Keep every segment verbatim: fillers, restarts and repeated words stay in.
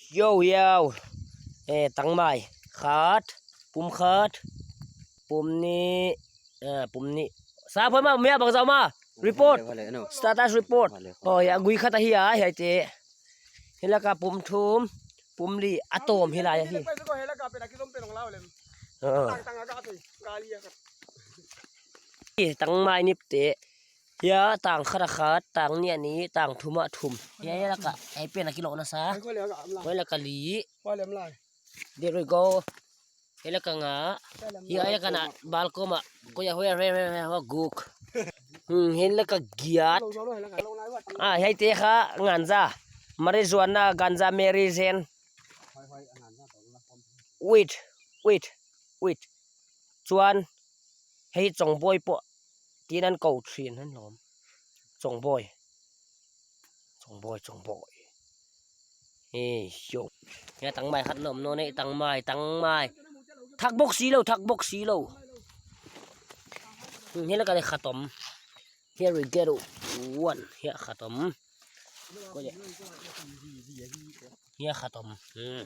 Yo, yo. Eh, tangmai. Khat. Pum khat. Pum nih. Eh, pum nih. Sa phoi ma, mia bang zau ma. Report. Vale, vale, no. Status report. Vale, vale. Oh, ya, gui khat ahi a, hiaite. Hiai laka pum thum, pum li, a tawm hi lai ahi. Ah. Eh, tangmai nipte. Hiai tang khat a khat, tang nih a nih, tang thum a thum. Hiai, hiai laka, hiai pen a kilohna sa. Hiai laka li. There we go. Hiai laka nga. Hiai laka na, bal kawm a. Ko ya, hoi, hoi, hoi, hoi, hoi, guk. Hmm, hiai laka giat. Ah, hiaite kha ganja. Marijuana, ganja, Mary Jane. Wait, wait, wait. Chuan, hei chongboi pawh. Tin an ko thin han lawm. Chongboi. Chongboi, chongboi. Hei, yo. Hiai tangmai khat lawm nawn e, tangmai, tangmai. Thak bawk si lo, thak bawk si lo. Hmm, hiai laka leh khat om. Here we go. One, hiai khat om. Ko le. Hiai khat om. Hmm.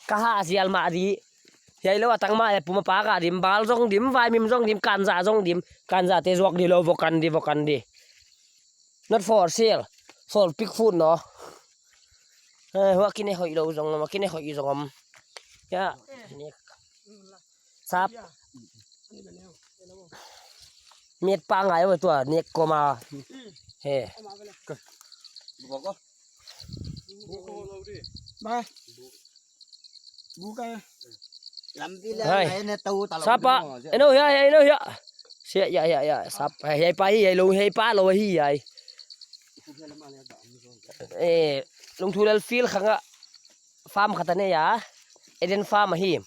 Ka ha zial mah di. Hiai lo a tangmai pum a pak a dim, bal zong dim, vaimim zong dim, ganja zong dim. Ganja te zuak di lo, vok an di, vok an di. Not for sale. For pig food no. Eh, hua kine hoih lo zong om, kine hoih zong om. Ya. Sap. Miat pa ngai ua tua, nek koma. He. Ba. Buka. Lampi la, hai. Lain na tau talo. Sapa. Eno ya, ya, eno ya. Sia, ya, ya, ya. Sap, hiai pa hi, hiai lo, hiai pa lo hi, hiai. Eh, Lungthulal field khang a farm khat a nei a. Eden farm ahi.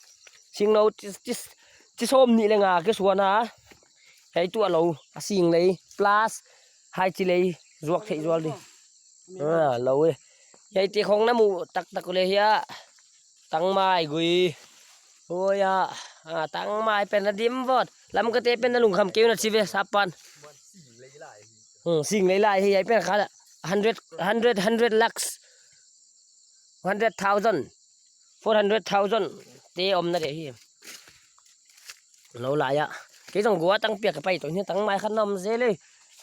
Sing lo, tis, tis, tis sawm nih leh nga ke suan a. Hiai tu a lo, a sing lei, plus, hai chi lei, zuak theih zual di. Ah, lo e. Hiaite khong na mu taktak uleh hiai. Tangmai gui. Oi a, ah, tangmai pen na dim vot. Lamka te pen na lungkham keu na chi ve, Sapan. Hmm, sing lei lai hi, hiai pen kha hundred, hundred, hundred lakhs. Hundred thousand. Four hundred thousand. Te om na de hi. Lo lai a. Kei zong gua tang piak ka pai to, hiai tangmai khat na om zel e.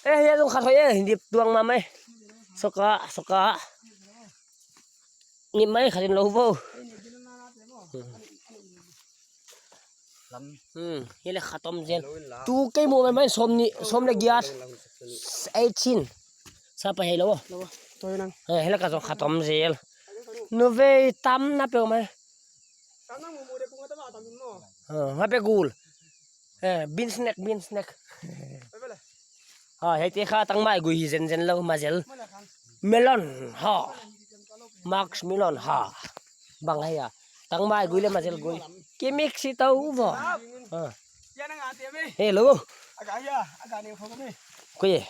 Eh, hiai zong khat hoih e, dip tuang mahmah e. Soka, soka. Ni mai khat in lo vo. Hmm, hiai leh khat om zel. Tu kei mu mai mai sawm nih, sawm leh giat. Eighteen. Sapa hiai lo. Lo, toi nang. Eh, hiai laka zong khat om zel. Nuve tam na pe mai. Tam nang mu mu de kung tam tam mo. Eh, ma pe gul. Eh, bean snack, bean snack. Pe pe le. Ha, hiaite kha tangmai gui hi zenzen lo, mazel. Melon, ha. Max melon, ha. Bang hia. Tangmai gui leh mazel gui. Kimik si tau vo. Ha. Hello. Koi.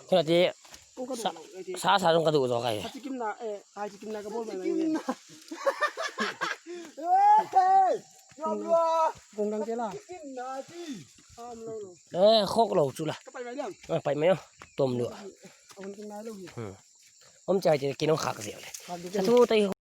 Kena ti. Sa, sa zong ka duh zaw kai. Kong dang te la. Eh, khok lo chu la. Ka pai mai diam. Eh, pai mai o. Tom lu. Om chai te kino khak zel le. Sa thu tai.